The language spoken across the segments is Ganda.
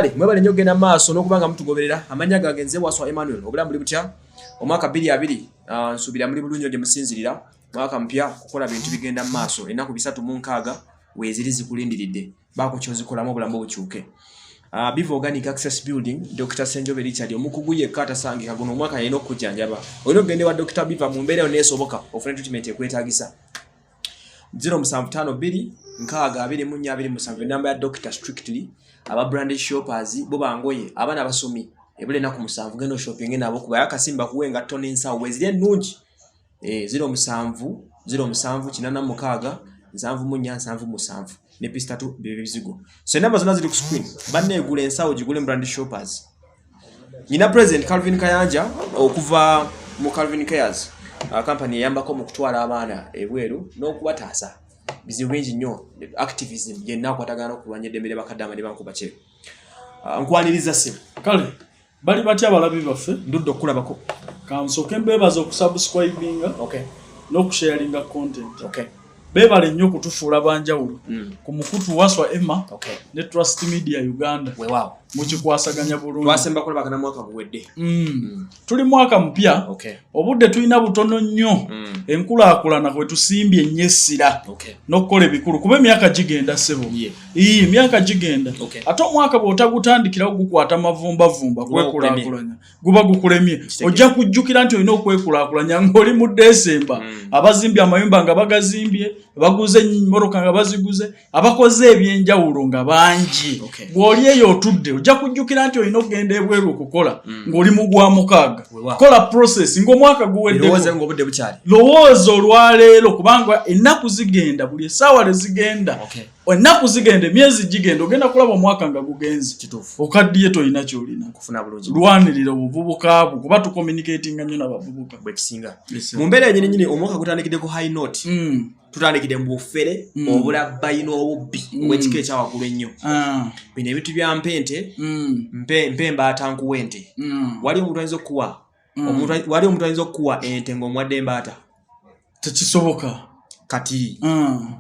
Kale mwebale nnyo okugenda mu maaso n'okuba nga mutugoberera. Amannya gange nze Waswa Emmanuel. Obulamu buli butya? Omwaka 2020 nsuubira muli bulungi gye musinzirira. Mwaka mupya, kukola bintu bigenda mu maaso. Ennaku 360 weeziri zikulindiridde. Baako ky'ozikolamu obulamu bukyuke. Biva Organic Access Building, Dr. Senjobe Richard omukugu yekka atasangika. Guno omwaka yalina okukujjanjaba. Olina okugenda ewa Dr. Biva mu mbeera yonna esoboka ofune treatment ekwetaagisa. 0752 6 24 27, enamba ya Dr. Strictly. Aba branded shoppers bo bangoye, abaana abasomi, ebula ennaku 7, genda oshoppinge nabo kuba akasimba kuwa engatto n'ensawo weziri ennungi. 07 07 86 74 77 ne pisitatu bye bizigo. So enamba zonna ziri ku screen. Banneegula ensawo, gigule mu branded shoppers. Nyina President Calvin Kayanja okuva mu Calvin Cares, company eyambako mu kutwala abaana ebweru n'okubataasa bizibu bingi nnyo. Activism yenna akwatagana n'okulwanya eddembe lya bakaddaama ne bankuba kyeyo. Nkwaniriza ssimu. Kale bali batya abalabi baffe? Ndudde okukulabako. Kansooke mbeebaza okusubscribinga n'okusharinga content. Beebale nnyo okutufuula banjawulo ku mukutu Waswa Emma ne Trust Media Uganda. Weewaawo. Mukikwasaganya bulungi. Twasemba kulabagana mwaka guwedde. Tuli mwaka mupya. Obudde tulina butono nnyo. Enkulaakulana kwe tusimbye ennyo essira n'okukola ebikulu, kuba emyaka gigenda, ssebo. Ii, emyaka gigenda. Ate omwaka bw'otagutandikirawo gukwata mavumbavumba, Guba kwekulaakulanya guba gukulemye. Ojja kujjukira nti olina okwekulaakulanya ng'oli mu Desemba. Abazimbye amayumba nga bagazimbye, baguze emmotoka nga baziguze, abakoze ebyenjawulo nga bangi. Bw'oli eyo otudde, ojja kujjukira nti olina okugenda ebweru okukola ng'oli mu gwa mukaaga. Kola process ng'omwaka guweddeko. Erowooze ng'obudde bukyali. Lowooza olwaleero, kubanga ennaku zigenda, buli essaawa lwe zigenda. Ennaku zigenda, emyezi gigenda, ogenda kulaba omwaka nga gugenze. Okaddiye, tolina kyolina. Kufuna bulungi. Lwanirira obuvubuka bwo, kuba tucommunicatinga nnyo n'abavubuka. Bwekisinga mu mbeera yenyini nyini, omwaka gutandikidde ku high note. Tutandikidde mu bufere, obulabbayi n'obubbi obw'ekika ekyawaggulu ennyo. Bino ebintu bya mpente, mpe embaata nkuwa ente. Wali omuntu ayinza okukuwa wali omuntu ayinza okukuwa ente ng'omuwadde embaata? Tekisoboka. Kati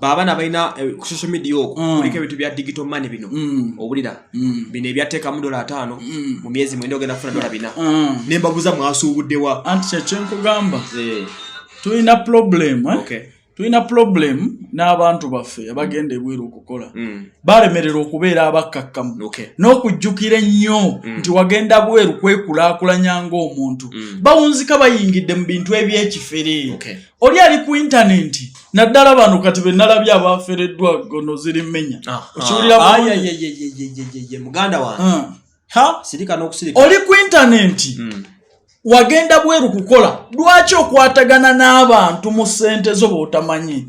baabana balina ku social media okwo kuliko ebintu bya digital money bino. Owulira? Bino ebyateekamu $5, mu myezi 9 ogenda kufuna $4. Ne mbabuuza, mwasuubuddewa? Anti kyekyenkugamba, tulina problem, eh? Tulina problem n'abantu baffe abagenda ebweru okukola. Balemererwa okubeera abakkakkamu n'okujjukira ennyo nti wagenda bweru kwekulaakulanya ng'omuntu. Bawunzika bayingidde mu bintu ebyekifere. Oli ali ku intaneti, naddala bano kati be nalabye abafereddwa gono ziri mmenya. Okiwulira Ai, bulungi? ai, ai, ai, ai, ai, ai, ai, muganda wange. Ha? Sirika n'okusirika. Oli ku intaneti, wagenda bweru kukola, lwaki okwatagana n'abantu mu ssente zo b'otamanyi?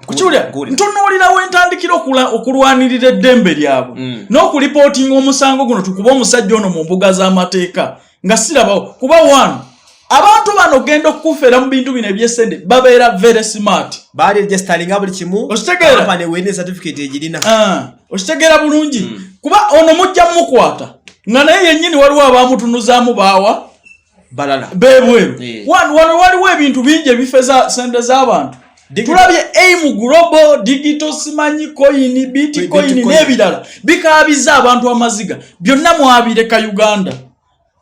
Kukiwulira? Nkuwulira. Ntunuulira wentandikira okulwanirira eddembe lyabwe n'okulipootinga omusango guno, tukube omusajja ono mu mbuga z'amateeka nga sirabawo. Kuba wano abantu bano genda okukufera mu bintu bino ebyesente, babeera very smart. Baali registeringa buli kimu. Okitegeera? Company weerina certificate egirina. Ah, okitegeera bulungi? Kuba ono mujja mumukwata nga naye yennyini waliwo abamutunuzaamu baawa balala bebweru. Wano waliwo ebintu bingi ebifeza sente z'abantu. Tulabye AIM Global, digital simanyi coin, bitcoin Bitcoin. n'ebirala bikaabiza abantu amaziga. Byonna mwabireka Uganda.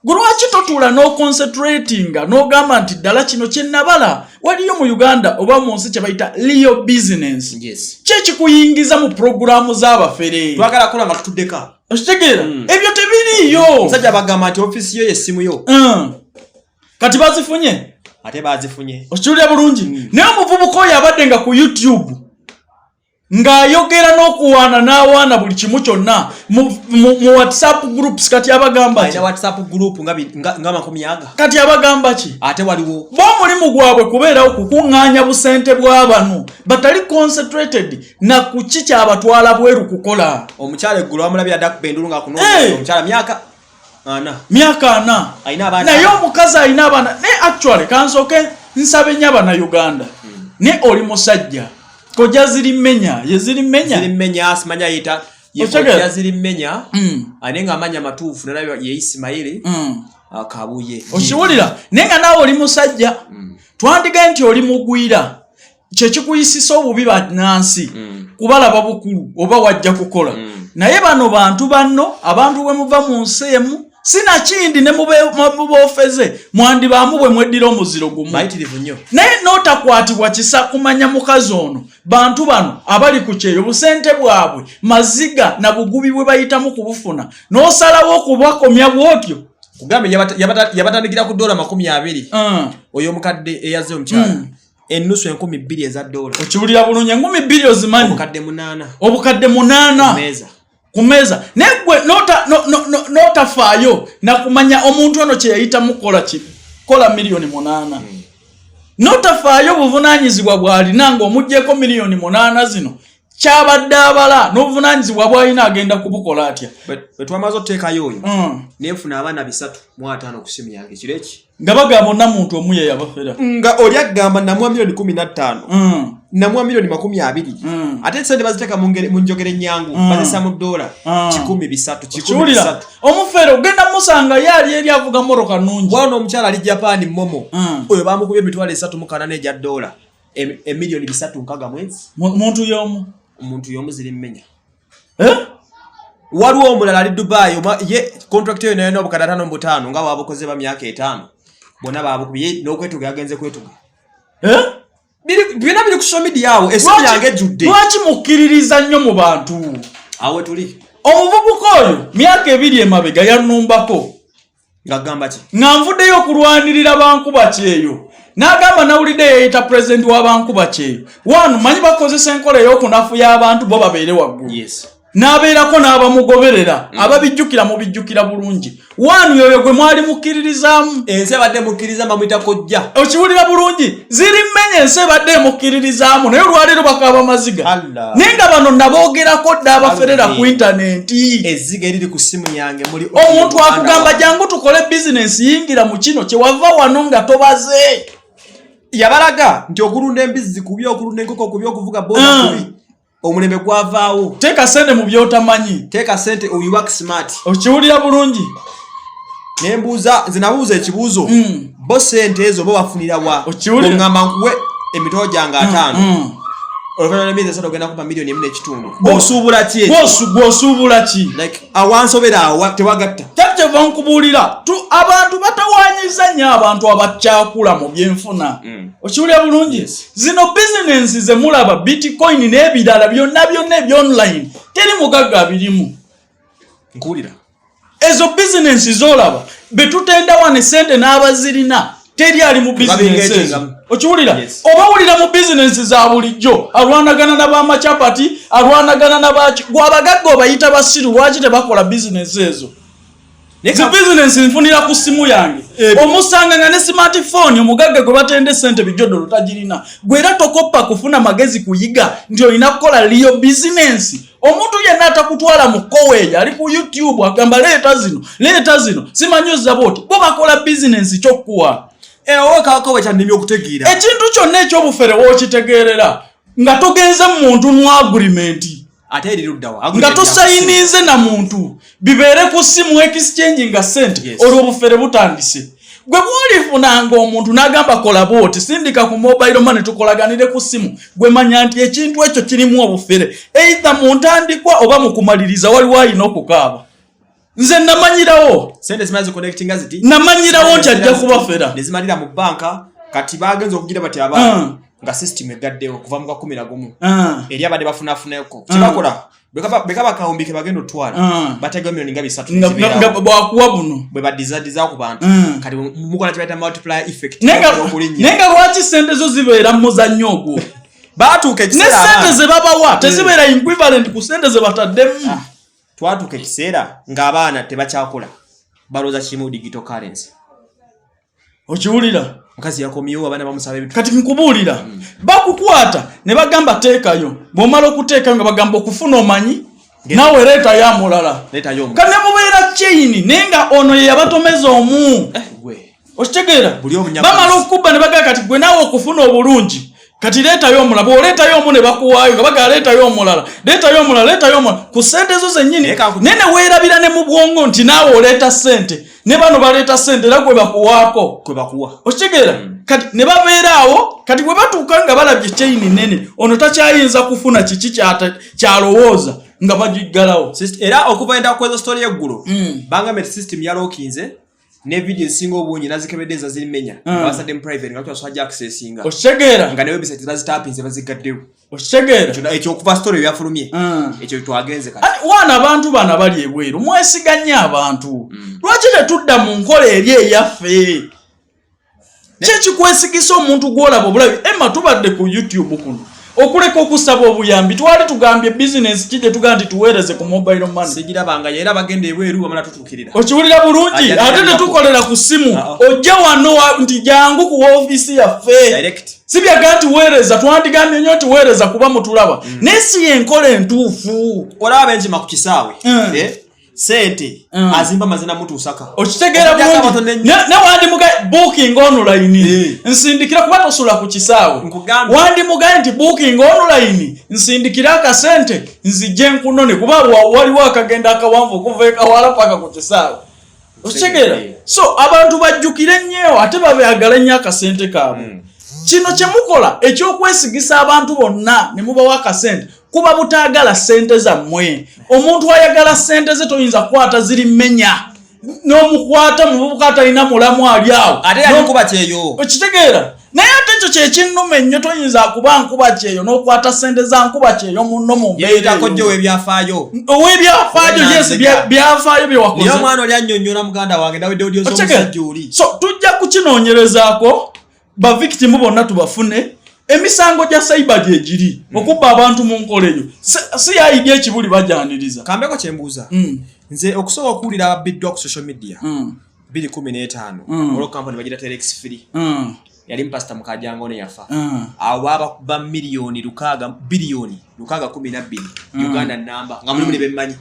Gwe lwaki totuula n'oconcentratinga n'ogamba nti ddala kino kye nabala, waliyo mu Uganda oba mu nsi kye bayita real business? Ki ekikuyingiza mu puroguramu z'abafere? Twagala kukola nga tutuddeka. Okitegeera? Ebyo tebiriiyo. Omusajja bagamba nti ofiisi yo yessimu yo. Kati bazifunye. Ate bazifunye. Okiwulira bulungi? Naye omuvubuka oyo abadde nga ku YouTube ng'ayogera n'okuwaana n'awaana buli kimu kyonna mu WhatsApp groups, kati abagamba ki? Alina WhatsApp group nga makumi aga. Kati abagamba ki? Ate waliwo Bo omulimu gwabwe kubeerawo kukuŋŋaanya busente bwa bano batali concentrated na kuki kyabatwala bweru kukola. Omukyala eggulo wamulabye adda kuba endulu nga kunoonya omukyala myaka 40. Myaka 40. Alina abaana. Naye omukazi alina abaana. Naye actually kansooke nsabe nnyo Abannayuganda, ne oli musajja, kojja ziri mmenya, ye ziri mmenya. Ziri mmenya, simanya yita Otegeera? yekojja ziri mmenya, ate nga amanya matuufu nalabye ye Isimayiri Kabuye. Okiwulira? Naye nga naawe oli musajja, twandigaye nti oli mugwira, kyekikuyisisa obubi bannansi kubalaba bukulu oba wajja kukola. Naye bano bantu banno, abantu bwe muva mu nsi emu, sinakindi ne muboofeze mwandibaamu bwe mweddira omuziro gumu. Bayitirivu nnyo. Naye n'otakwatibwa kisa kumanya mukazi ono, bantu bano abali ku kyeyo, busente bwabwe maziga na bugubi bwe bayitamu kubufuna, n'osalawo okubakomya bw'otyo. Kugambe yabatandikira ku dola 20. Oyo omukadde eyazze omukyala, ennusu 2000 eza dola. Okiwulira bulungi? 2000 ozimanyi? Obukadde 8. Obukadde 8. Meeza. Ku meeza. Naye gwe n'otafaayo nakumanya omuntu ono kye yayitamu kukola ki, kola miliyoni 8, n'otafaayo buvunaanyizibwa bw'alina ng'omuggyeko miliyoni 8 zino kyabadde abala, n'obuvunaanyizibwa bw'alina agenda kubukola atya? Bwe twamaze otuteekayo oyo, nenfuna abaana 350 ku simu yange kiro eki. Nga bagamba bonna muntu omu ye yabafera. Nga oli agamba namuwa miliyoni 15, namuwa miliyoni 20. Ate sente baziteeka mu njogera ennyangu, bazisa mu dola. Kikumi bisatu, kikumi Okiwulira? bisatu. Omufere ogenda musanga ye ali eri avuga motoka nnungi. Wano omukyala ali Japan, momo, oyo bamukubye 308,000 egya dola, emiliyoni bisatu nkaga mwezi. Muntu y'omu. Omuntu y'omu, ziri mmenya. Eh? Waliwo omulala ali Dubai, ye contract eyo nayo n'obukadde 55 nga wabukoze ba myaka 5, bonna babukubye n'okwetuga yagenze kwetuga. Eh? Byonna biri ku social media awo, esimu yange ejjudde. Lwaki mukkiririza nnyo mu bantu? Awo tuli. Omuvubuka oyo myaka 2 emabega yannumbako. Ng'agamba ki? Nga nvuddeyo okulwanirira bankuba kyeyo, n'agamba nawulidde yeeyita pulezidenti wa bankuba kyeyo wanu, manyi bakozesa enkola ey'okunafuya abantu bo babeere waggulu. N'abeerako n'abamugoberera, ababijjukira mubijjukira bulungi. Wanu yoyo gwe mwali mukkiririzaamu. Ensi abadde mukkiriza, bamuyita kojja. Okiwulira bulungi? Ziri mmenya, ensi ebadde emukkiririzaamu, naye olwaleero bakaaba maziga. Allah. Naye nga bano naboogerako dda, abaferera Allah. ku intaneti. Ezziga eriri ku simu yange muli Omuntu akugamba jangu tukole bizinensi, yingira mu kino, kyewava wano nga tobaze. Yabalaga nti okulunda embizzi kubi, okulunda enkoko kubi, okuvuga boda kubi, omulembe gwavaawo. Teeka sente mu byotamanyi. Teeka sente, you work smart. Okiwulira bulungi? Nembuuza, nze nabuuza ekibuuzo, bo sente ezo bo bafunira wa? Okiwulira? Ongamba nkuwe emitolo gyange 50, oluvannyuma lw'emyezi 3 ogenda kuba miliyoni 1.5, osuubula ki ekyo? Gw'osuubula ki? Like awansobera awo tewagatta. Kyali kyeva nkubuulira, abantu batawanyiza nnyo abantu abakyakula mu byenfuna. Okiwulira bulungi? Zino bizinensi ze mulaba, bitcoin n'ebirala byonna byonna ebyonline, teri mugagga abirimu. Nkuwulira. Ezo bizinensi zolaba betutenda wano esente n'abazirina, teri ali mu bizinensi ezo. Babingetingamu. Okiwulira? Yes. Oba wulira mu bizinensi za bulijjo, alwanagana n'abamacapati, alwanagana nabaki. Gwe abagagga obayita basiru, lwaki tebakola bizinensi ezo? Naye Zi bizinensi nfunira ku simu yange. Omusanga nga ne smartphone omugagga gwe batenda esente bijodolo tagirina. Gwe era tokoppa kufuna magezi kuyiga nti olina kukola liyo bizinensi. Omuntu yenna atakutwala mu kkoweeyo ali ku YouTube agamba leeta zino, leeta zino, simanyi ozza bwoti, bo bakola bizinensi kyokkuwa. Owe kakowe kyannimi okutegeera. Ekintu kyonna ekyobufere wookitegeerera nga togenze mu muntu mu agreement. Ate eri luddawa? Nga tosayinize na muntu, bibeere ku simu, exchange nga sente. Olwo obufere butandise. Gwe bwolifunanga omuntu n'agamba kola bwoti, sindika ku mobile money, tukolaganire ku simu, gwe manya nti ekintu ekyo kirimu obufere, either mu ntandikwa oba mu kumaliriza waliwo alina okukaaba. Nze namanyirawo. Sente zimaze connectinga ziti. Namanyirawo nti ajja kubafera. Nezimalira mu banka. Kati bagenza okugira bati abaana nga system egaddewo kuva mu 11. Eri abadde bafunafuneko, kyebakola bwe kaba kawumbi ke bagenda otwala, batega miliyoni nga 300 Nga nezibeerawo. Bwakuwa buno. Bwe badizadiza ku bantu. Kati mukola kye bayita multiplier effect. Naye nga lwaki sente zo zibeera mu muzannyo ogwo? Baatuuka Ne ekiseera sente abaana ze babawa tezibeera equivalent ku sente ze bataddemu. Twatuuka ekiseera ng'abaana tebakyakola, balowooza kirimu digital currency. Okiwulira? Mukazi yakomyewo, abaana bamusaba ebintu. Kati nkubuulira, bakukwata ne bagamba teekayo, bw'omala okuteekayo nga bagamba okufuna omanyi naawe leetayo amulala. Leetayo omu. Kane mubeera chain, naye nga ono ye yabatomeza omu. Gwe Okitegeera? Buli omu Bamala okukubba ne bagamba kati gwe naawe okufuna obulungi. Kati leetayo omulala, bw'oleetayo omu ne bakuwaayo nga bagala leetayo omulala, leetayo omulala, leetayo omulala ku ssente zo zennyini. Naye Naye ne weerabira ne mu bwongo nti naawe oleeta ssente, ne bano baleeta ssente, era gwe bakuwaako. Kwe bakuwa. Okitegeera? Kati ne babeera awo, kati bwe batuuka nga balabye chain nene, ono takyayinza kufuna kiki kyalowooza nga bagiggalawo. Era okuva enda kukweza story y'eggulo, bangambye nti system yalookinze ne video ezisinga obungi nazikebedde eza zirimenya. Basadde mu private nga twasobola accessinga. Okitegeera? Nga ne website bazitapinze, bazigaddewo. Okitegeera? Ekyo okuva story byafulumye, ekyo twagenze kati. Ati, waana abantu bano abali ebweru mwesiga nnyo abantu. Lwaki tetudda mu nkola eri eyaffe? Kyekikwesigisa omuntu gwolaba obulabi. Emma, tubadde ku YouTube kuno okuleka okusaba obuyambi, twali tugambye bizinesi ki gye tugamba nti tuweereze ku mobile money? Sigirabanga era bagenda ebweru bamala tutuukirira. Okiwulira bulungi? Ajja Ate tutuukirako. tetukolera ku ssimu. Ah, ah. Ojja wano nti jangu ku woofiisi yaffe. Direct. Si byaga nti weereza, twandigambye nnyo nti weereza kuba mutulaba, naye si yenkola entuufu. Olaba benkima ku kisaawe. Eh, sente azimba mazina mutuusaka. Okitegeera Okujjako bulungi? abatono ennyo. Ne wandimuga booking online, nsindikira, kuba tosula ku kisaawe. Nkugambye. Wandimugaye nti booking online, nsindikira akasente nzijje nkunone, kuba waliwo akagenda akawanvu okuva ekawala paka ku kisaawe. Okitegeera? So abantu bajjukire nnyo, ate babeagale nnyo akasente kaabwe. Kino kyemukola ekyokwesigisa abantu bonna ne mubawa akasente kuba butaagala sente zammwe. Omuntu ayagala sente ze toyinza kukwata ziri mmenya n'omukwata muvubuka atalina mulamu ali awo. Ate yali nkuba kyeyo. Okitegeera? Naye ate ekyo kyekinnuma ennyo, toyinza kuba nkuba kyeyo n'okwata sente za nkuba kyeyo munno mu mbeera Yeyitako eyo. jjo w'ebyafaayo. Ow'ebyafaayo, yes, byafaayo bye Naye wakoze. omwana oli annyonnyola, muganda wange, nawedde audio Okitegeera? z'omusajja oli. So tujja kukinoonyerezaako, bavictimu bonna tubafune. Emisango gya cyber gyegiri okubba abantu mu nkola eyo. Si yaidi ekibuli bajaniriza. Kambeko kyembuuza. Nze okusobola okuwulira ababbiddwa ku social media, 2015, olwo kampani bagira Telex Free, yali mupasita Mukajango ne yafa. Awo babakuba miliyoni 6, biliyoni 6.12, Uganda namba, nga mulimu ne bemmanyi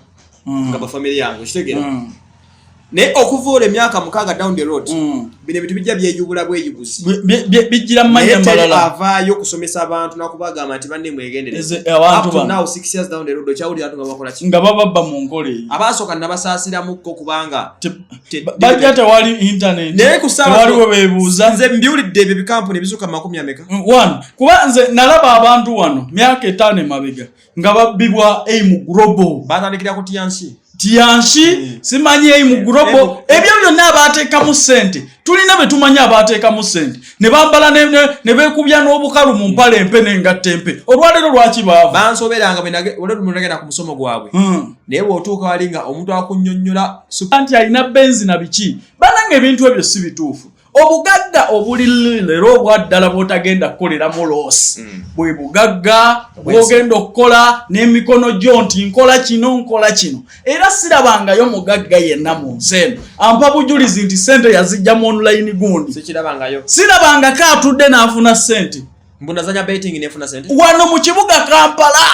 nga bafamily yange. Okitegeera? Naye okuva olwo emyaka 6 down the road, bino ebintu bijja byeyubula bweyubuzi. Bijjira mu mannya Naye teri malala. avaayo okusomesa abantu nakubagamba nti banne mwegendereze. Abantu Up to bano. now, 6 years down the road, okyawulira abantu nga bakola ki? Nga bababba mu nkola eyo. Abaasooka nabasaasiramuko kubanga Bajja tewali internet, Naye ku ssaawa tewaliwo beebuuza. Nze mbiwulidde ebyo bikampuni ebisuka makumi ameka. One, kuba nze nalaba abantu wano myaka 5 emabega nga babbibwa AIM Global. Batandikira ku Tianshi. Tianshi, simanyi AIM Global, ebyo byonna abateekamu ssente tulina be tumanyi abateekamu ssente ne bambala ne beekubya n'obukalu mu mpale empe n'engatto empe. Olwaleero lwaki baava? Bansoberanga olwalugenda ku musomo gwabwe, naye bw'otuuka wali nga omuntu akunnyonnyola Anti alina benzi na biki. Banange, ebintu ebyo si bituufu. Obugagga obuli leero obwaddala bw'otagenda kukoleramu loss bwe bugagga bw'ogenda okukola n'emikono gyo nti nkola kino, nkola kino. Era sirabangayo mugagga yenna mu nsi eno ampa bujulizi nti sente yazijja mu online gundi. Sikirabangayo. Sirabangako atudde n'afuna sente. Mbunazanya betting nefuna sente. Wano mu kibuga Kampala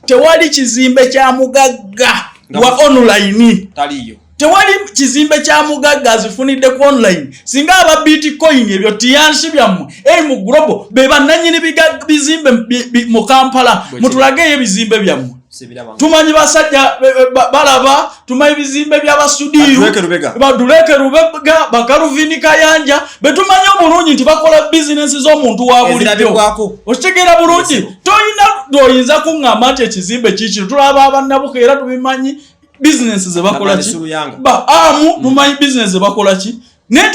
tewali kizimbe kya mugagga wa online. Taliyo. Tewali kizimbe kya mugagga azifunidde ku online. Singa aba bitcoin ebyo Tianshi byammwe AIM Global be bannanyini bizimbe mu Kampala, mutulageyo ebizimbe byammwe. Sibirabanga. Tumanyi basajja balaba, tumanyi bizimbe by'abasudiiru. Baduleke Lubega. Baduleke Lubega, Bakaluvini Kayanja, betumanyi obulungi nti bakola bizinensi z'omuntu wa bulijjo. Ezirabibwako. Okitegeera bulungi? Yes. Toyina lwoyinza kuŋŋamba nti ekizimbe kiikino. Tulaba abannabuka era tubimanyi bizinensi ze bakola ki. Nabanisulu. Ba amu tumanyi bizinensi ze bakola ki, naye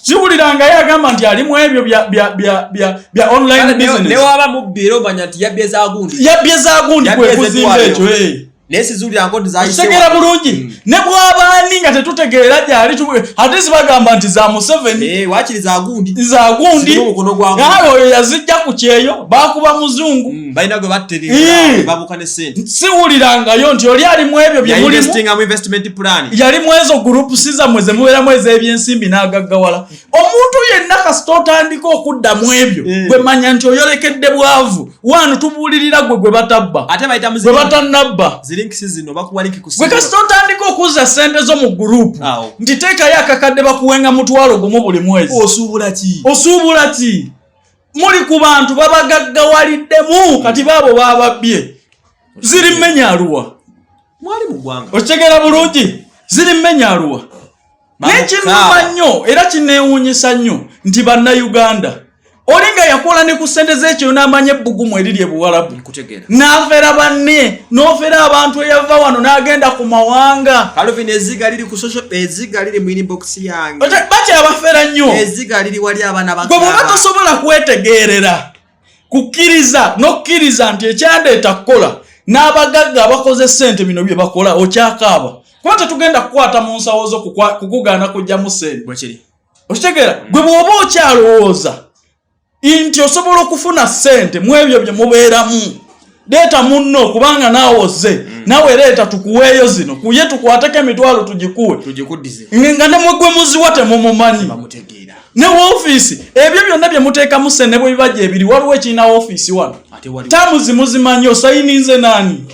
kiwulirangayo agamba nti ali mu ebyo bya online business. Newaba mubbi era omanya nti yabbye zagundi. Yabbye zagundi kwe Yabbye kuzimba ez'eddwaliro. ekyo, eh. Naye sizuuliranga nti zayise Okitegeera wano. bulungi? Ne bw'abaani nga tetutegeera gyali, ate sibagamba nti za Museveni. Eh, waakiri zagundi. Zagundi. Zirimu omukono gwa gundi. Aye oyo yazijja ku kyeyo bakuba muzungu. Balina gwe batterera babuuka ne sente. Siwulirangayo nti oli ali mu ebyo bye mulimu. Yainvestinga mu investment plan. Yali mu ezo groups zammwe ze mubeeramu ez'ebyensimbi n'agaggawala. Omuntu yenna kasita otandika okudda mu ebyo, gwe manya nti oyolekedde bwavu. Wano tubuulirira gwe gwe batabba, Ate bayita mu gwe batannabba. Zilinks zino bakuwa link ku Gwe simu. kasita otandika okuzza sente zo mu group Awo. nti teekayo akakadde bakuwenga 10,000 buli mwezi. Osuubula ki? Osuubula ki? Muli ku bantu babagaggawaliddemu, kati baabo bababbye. Ziri mmenya aluwa? Mwali mu ggwanga. Okitegeera bulungi, ziri mmenya aluwa? Naye kinnuma nnyo era kinneewuunyisa nnyo nti Bannayuganda, oli nga yakola ne ku ssente z'ekyo n'amanya ebbugumu eriri e Buwalabu, Nkutegeera. n'afera banne, n'ofera abantu, eyava wano n'agenda ku mawanga. Calvin, eziga liri ku social, eziga liri mu inbox yange. Bakyabafera nnyo. Eziga liri wali, abaana. Gwe bw'oba tosobola kwetegeerera, kukkiriza n'okkiriza nti ekyandeeta kukola n'abagagga abakoze ssente bino bye bakola, okyakaaba, kuba tetugenda kukwata mu nsawo zo kukugaana kujjamu ssente. Bwekiri. Okitegeera? Gwe bw'oba okyalowooza nti osobola okufuna ssente mu ebyo bye mubeeramu, leeta munno, kubanga naawe ozze, naawe leeta tukuweeyo zino, kuye tukwateko emitwalo tugikuwe. Tugikuddize. Nga ne mwegwe muziwa temumumanyi. Bamutegeera. Ne woofiisi, ebyo byonna bye muteekamu ssente ne bwe biba gyebiri, waliwo ekirina woofiisi wano? Ate wali. Tamuzi muzimanyi, osayininze naani?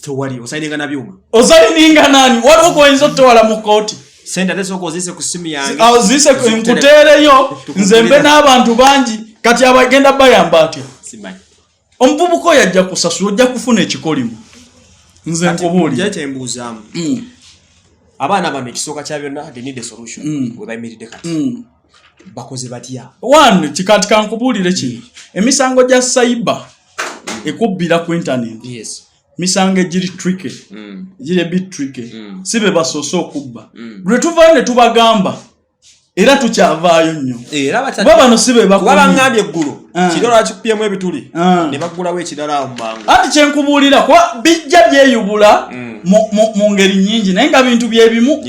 Tewali, osayininga na byuma. Osayininga naani? Waliwo koyinza otutwala mu kooti? Sente ate sooka oziise ku simu yange. Awo ziise nkuteereyo nze mbe n'abantu bangi. Kati abagenda bayamba atya? Simanyi. Omuvubuka oyo ajja kusasula, ojja kufuna ekikolimo, nze nkubuulira. Nja kyembuuzaamu, abaana bano, ekisooka kya byonna, they need a solution. We bayimiridde kati, bakoze batya? One, kikati kankubuulire kino: emisango gya cyber, ekubbira ku internet, misango egiri tricky, egiri a bit tricky. Si be basoose okubba. Lwe tuvaayo ne tubagamba, era tukyavaayo nnyo, Era kuba bano si be kuba bakomye. Baŋŋambye eggulo, kiro lwakikupyemu ebituli, ne baggulawo ekirala awo mu mangu. Anti kyenkubuulira, kuba bijja byeyubula mu ngeri nnyingi, naye nga bintu byebimu.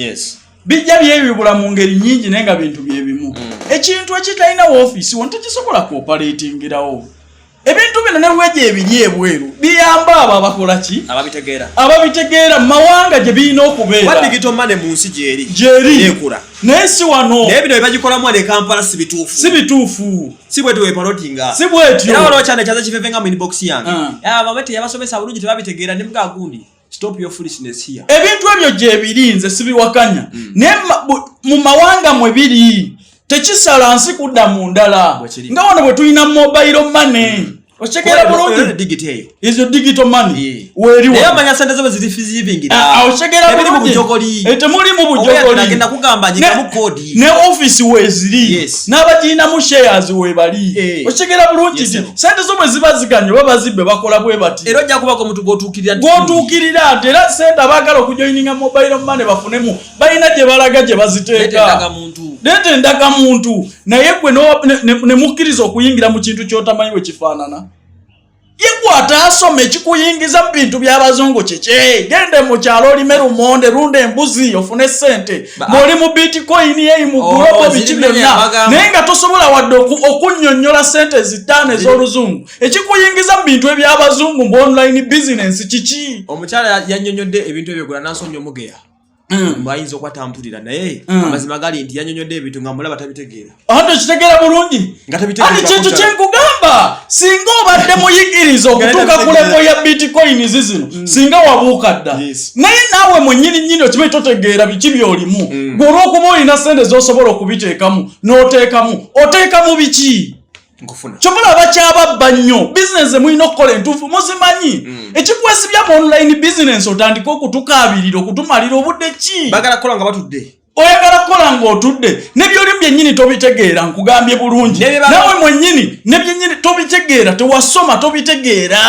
Bijja byeyubula mu ngeri nnyingi, naye nga bintu byebimu. Ekintu ekitalina woofiisi wano tekisobola kuoperatingirawo. Ebintu bino ne lwejo ebiri ebweru biyamba abo abakola ki? Ababitegeera. Ababitegeera mu mawanga gye birina Kuba okubeera. Digital money mu nsi gyeri. Gyeri. Ekula. Naye si wano. Naye bino byebagikolamu wano e Kampala si bituufu. Si bituufu. Si bwe tuwepalotinga. Si bwetyo. Era waliwo kyana kyaza kifevenga mu inbox yange. Ah. Bame teyabasomesa bulungi, tebabitegeera, ne mugaa gundi, stop your foolishness here. Ebintu ebyo gyebiri, nze sibiwakanya, naye mu mawanga mwe biri tekisala nsi kudda mu ndala. Bwe kiri. Nga wano bwe tulina mobile money, okitegeera bulungi? Digital eyo. Ezo digital money Yeah. weeri Naye wano. amanya sente zo bwe ziri. Ah, ah, okitegeera Ebiri mu bulungi? bujogoli. Eh, temuli mu bujogoli. Agenda kugamba nyikamu kodi. Ne ofiisi weeziri, n'abagirinamu shares weebali. Okitegeera bulungi Yes, nti sir. sente zo bwe ziba ziganye oba bazibbe, bakola bwe bati. Era ojja kubako omuntu gw'otuukirira nti- Gwotuukirira nti era sente abaagala okujoininga mobile money bafunemu, balina gye balaga gye Leeta baziteeka. endagamuntu. Leeta endagamuntu, naye gwe ne mukkiriza okuyingira mu kintu ky'otamanyi bwe kifaanana. Ye gwe ataasoma, ekikuyingiza mu bintu by'abazungu kiki? Gende mu kyalo olime lumonde, lunda embuzi ofune sente. Ng'oli mu bitcoin eyi mu Oh, global biki ziri mmere byonna, abagamba. naye nga tosobola wadde okunnyonnyola sente zitaano ez'oluzungu. Ekikuyingiza mu bintu eby'abazungu mu online business kiki? Omukyala yannyonnyodde ebintu ebyo gula nansonya omugeya. Ayinza okuba tampulira, naye amazima gali nti yannyonnyodde ebintu nga mulaba tabitegeera. Anti okitegeera bulungi. Nga tabitegeera. Anti kintu kukyala. kyenkugamba, singa obadde muyigiriza okutuuka ku level ya bitcoins zino, singa wabuuka dda. Naye naawe mwennyini nnyini okimanyi totegeera biki byolimu. Gwe olw'okuba olina sente z'osobola okubiteekamu, n'oteekamu, oteekamu biki? Nkufuna. Kyobula bakyababba nnyo. Bizinesi emulina okukola entuufu muzimanyi. Ekikwesibya mu online business, otandike okutukaabirira, okutumalira obudde ki? Bagala kukola nga batudde. Oyagala kukola ng'otudde, ne byolimu byennyini tobitegeera. Nkugambye bulungi. Naawe mwennyini ne byennyini tobitegeera, tewasoma, tobitegeera.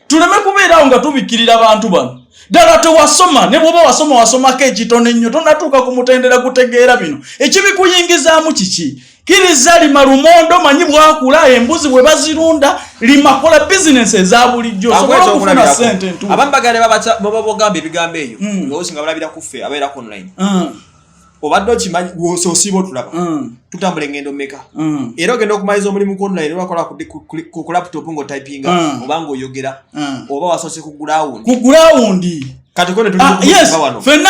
Tuleme kubeerawo nga tubikkirira abantu bano. Ddala tewasoma, ne bw'oba wasoma, wasomako ekitono ennyo, tonatuuka ku mutendera gutegeera bino. Ekibikuyingizaamu kiki? Kkiriza, lima lumondo, manyi bwakula, embuzi bwe bazirunda, lima, kola bizinesi eza bulijjo osobola okufuna sente entuufu. Abamu bagala babagamba ebigambo eyo, oluusi nga balabira ku ffe abeerako online. Obadde okimanyi, osiiba otulaba, tutambula engendo mmeka? Era ogenda okumaliza omulimu ku online olwakola ku laptop ng'otypinga, oba ng'oyogera, oba wasoose ku ground. Ku ground. Kati ko ne tuli Ah, mu yes kumuzimba wano. Fenna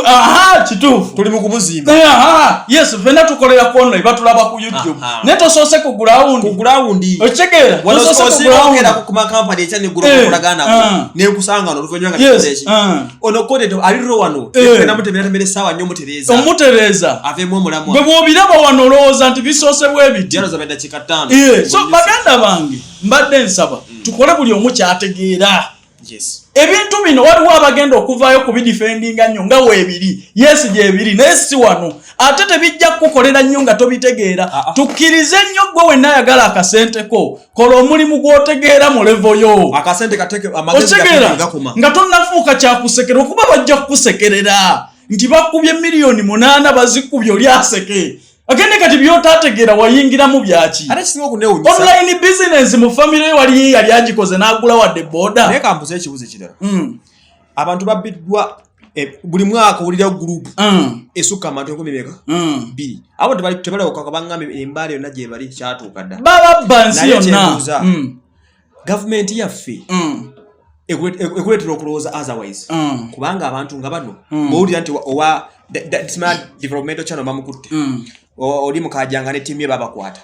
aha, kituufu. Tuli mu kumuzimba. Eh, aha, yes, fenna tukolera ku online, batulaba ku YouTube. Naye tosoose ku ground. Ku ground. Okitegeera? Wano Tosoose ku osinga ground. okugenda ku makampani ekya neggulo okukolagana nako. Nenkusanga wano oluvannyuma nga tukoze eki. Ono content ali ro wano. Fenna mutemera essaawa nnyo mutereeza. Omutereeza. Aveemu omulamwa. Gwe bw'obiraba wano olowooza nti bisoose bwe biti. Yaloza eddakiika 5. So baganda bange, mbadde nsaba tukole buli omu kyategeera. Ebintu bino waliwo abagenda okuvaayo kubidifendinga nnyo nga weebiri. Yes, gyebiri, naye si wano, ate tebijja kukukolera nnyo nga tobitegeera. Ah, ah. Tukkirize nnyo, gwe wenna ayagala akasente ko, kola omulimu gw'otegeera mu level yo. Akasente kateke amagezi Okitegeera? gateke gakoma. Nga tonnafuuka kyakusekera, okuba bajja kukusekerera nti bakubye 8 miliyoni bazikubye, oli aseke agende. Kati byotaategeera wayingiramu byaki? Ate kisinga okunewunyisa. Online business, mu famire yo waliyo yali agikoze n'agula wadde boda? Naye kambuze ekibuzo ekirala. Abantu babbiddwa buli mwaka owulira gurupu esukka abantu enkumi meka? Bbiri. Abo tebalewuka, baŋŋambye embaala yonna gye bali kyatuuka dda. Bababba nsi Naye yonna. kyembuuza, gavumenti yaffe ekuleetera okulowooza otherwise, kubanga abantu nga bano bwowulira nti owa Smart Developmental Channel bamukutte, oli mukajanga ne ttiimu ye babakwata,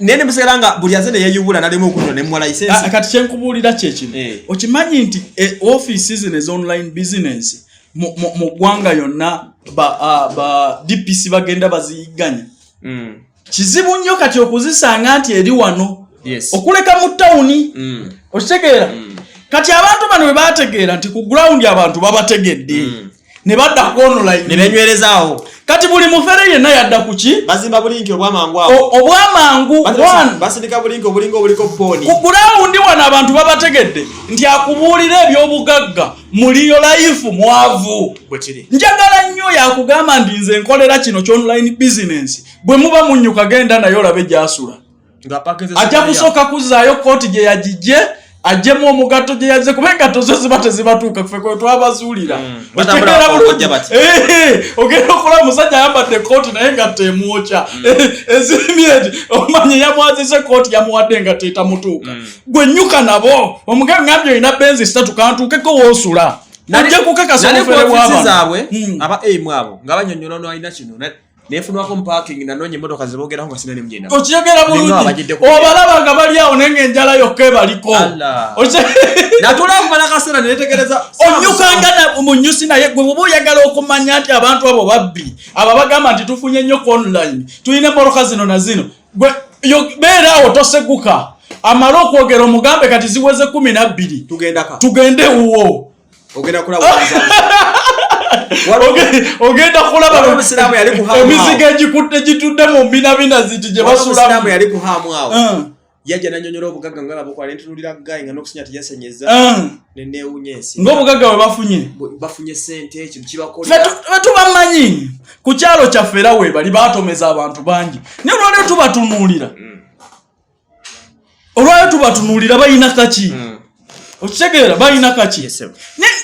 naye ne musigala nga buli aze neyeyubula nalema okunywa nemuwa license. Ah, kati kyenkubuulira kyekino. Okimanyi nti ofiisi zino eza online business mu ggwanga yonna ba DPC bagenda baziyigganya. Kizibu nnyo kati okuzisanga nti eri wano okuleka mu tawuni. Okitegeera? Kati abantu bano bwe bategeera nti ku ground abantu babategedde, ne badda ku online. Ne benywerezaawo. Kati buli mufere yenna yadda ku ki? Bazimba bulinki obwamangu awo. Obwamangu one. Basindika bulinki obulinga obuliko pooni. Ku ground wano abantu babategedde nti akubuulira ebyobugagga muliyo life mwavu. Bwe kiri. Njagala nnyo yakugamba nti nze nkolera kino kya online business, bwe muba munyuka genda naye olabe gyasula. Nga pakinze. Ajja kusooka kuzzaayo kooti gye yagijje, ajjemu omugatto gye yazze, kuba engatto zo ziba tezibatuuka. Ffe kwe twabazuulira. Batambula Okitegeera bulungi? bakojja bati. Ogenda okulaba omusajja ayambadde ekooti naye engatto emwokya ezimye eti, omanye yamwazise ekooti, yamuwadde engatto etamutuuka. Gwe nnyuka nabo omugambe, ngambye olina benzi sitatu, kantuukeko woosula, ojja kukakasa Nali ku obufere ofiisi bw'abano. zaabwe aba AIM abo nga banyonyola ono alina kino. Nefunwako mu parking, nanoonya emmotoka zeboogeraho nga sina nemugenda. Okiyogera Ninga bulungi. abajidde Obalaba nga bali awo naye ngaenjala yokka ebaliko. Allah. Natuula okumala akaseera nenetegereza. Onyukanga munyusi, naye gwe bwoba oyagala okumanya nti abantu abo babbi, abo bagamba nti tufunye nnyo ku online, tulina emmotoka zino na zino, gwe beera awo toseguka. Amale okwogera omugambe kati ziweze 12. Tugendaka. Tugende wuwo. Ogenda kulaba. Ogenda kulaba Waliwo omusiraamu yali ku hamu emizigo egikudde gitudde mu mbinabina ziti gye omusiraamu basulamu. Yali ku haamu awo, yajja nanyonyola obugagga nga babukola, nentunulira guy nga n'okusinya teyasenyeza, neneewunya ensi. Ng'obugagga bwe bafunye. Bafunye sente, ekintu Ffe kibakolera. Ffe tubamanyi ku kyalo kyaffe, era weebali baatomeza abantu bangi, naye olwaliro tubatunuulira, olwaliro tubatunuulira balina kaki? Okitegeera? Balina kaki? Yes, sir.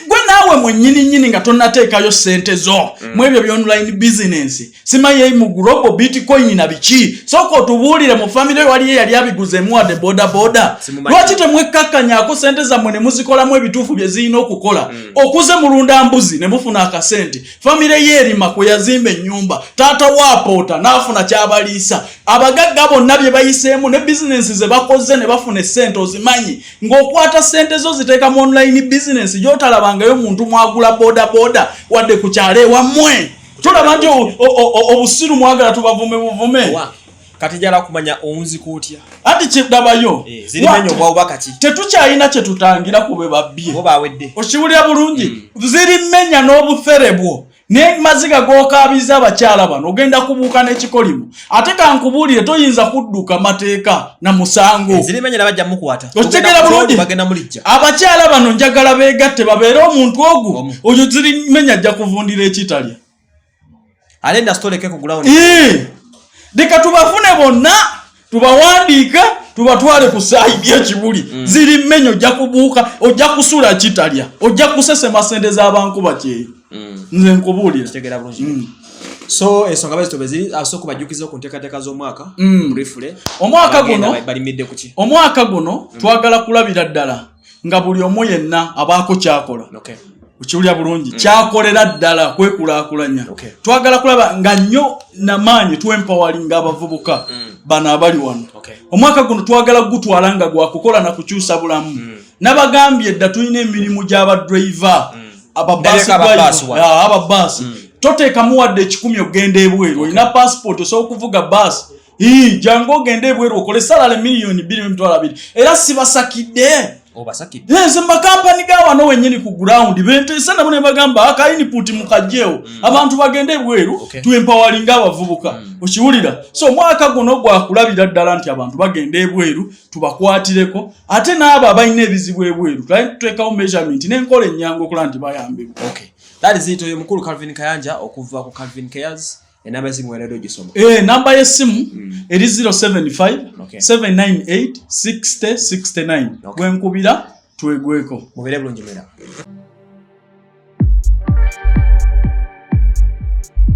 Gwe naawe mwennyini nnyini nga tonnateekayo ssente zo mu ebyo byonline business, simanyi mu global bitcoin na biki, sooka otubuulire mu famire waliyo eyali abiguze emuwadde boda boda? Simumanyi. Lwaki temwekkakkanyako sente zammwe ne muzikolamu ebituufu bye zirina okukola? Okuze mulunda mbuzi ne mufuna akasente, famire ye erima kwe yazimba ennyumba, taata waapoota n'afuna kyabaliisa. Abagagga bonna bye bayiseemu ne bizinensi ze bakoze ne bafuna essente ozimanyi, ng'okwata sente zo ziteeka mu online business gy'otalabangayo muntu mwagula boda boda wadde ku kyalo ewammwe. Tolaba nti obusiru mwagala tubavume buvume? Owa, kati njala kumanya owunzika otya? Anti kidabayo. Zirimenya obwawu kaki? Tetukyalina kye tutangira ku be babbye. Bo bawedde. Okiwulira bulungi? Zirimenya n'obufere bwo nemaziga g'okaabiza abakyala bano, ogenda kubuuka n'ekikolimo. Ate kankubuulire, toyinza kudduka mateeka na musango. Zirimenya nabajja mukwata. Okitegeera bulungi? Bagenda mulijja. Abakyala bano njagala beegatte babeere omuntu ogu. Omu. Oyo zirimenya ajja kuvundira ekitalya. Ate ndasitoleke ku ground. Leka tubafune bonna, tubawandiike, tubatwale ku side ekibuli. Ziri mmenya, ojja kubuuka, ojja kusula kitalya, ojja kusesema sente z'abankuba kyeyo. Nze nkubuulira. Kitegeera bulungi. So ensonga bazito bwe ziri, asooka kubajjukiza ku nteekateeka z'omwaka briefly. Omwaka Abagenda guno balimidde ku ki? Omwaka guno twagala kulabira ddala nga buli omu yenna abaako kyakola. Okiwulira bulungi? Kyakolera ddala kwekulaakulanya. Twagala kulaba nga nnyo namaanyi twempoweringa abavubuka bano abali wano. Omwaka guno twagala gutwala nga gwakukola na kukyusa bulamu. Nabagambye dda, tulina emirimu gy'abadriver, ababaasi. Ndabika ababaasi wano. Ababaasi toteekamu wadde 100 okugenda ebweru. Olina passport, osobola okuvuga baasi. Ii, jangu ogende ebweru okole salary 2,200,000. Era sibasakidde. Obasakidde. Nze makampani ga wano wennyini ku ground benteesa nabo ne bagamba aka input mukajjeewo, abantu bagende ebweru, twempoweringa abavubuka. Okiwulira? So omwaka guno gwakulabira ddala nti abantu bagenda ebweru, tubakwatireko, ate n'abo abalina ebizibu ebweru twali tuteekawo measurement n'enkola ennyangu okulaba nti bayambibwa. Okay, that is it. Oyo mukulu Calvin Kayanja okuva ku Calvin Cares. Enamba esimu weredde ogisoma. Namba y'essimu eri 075 798 60 69. Bwenkubira twegweko. Mubeere bulungi mwera.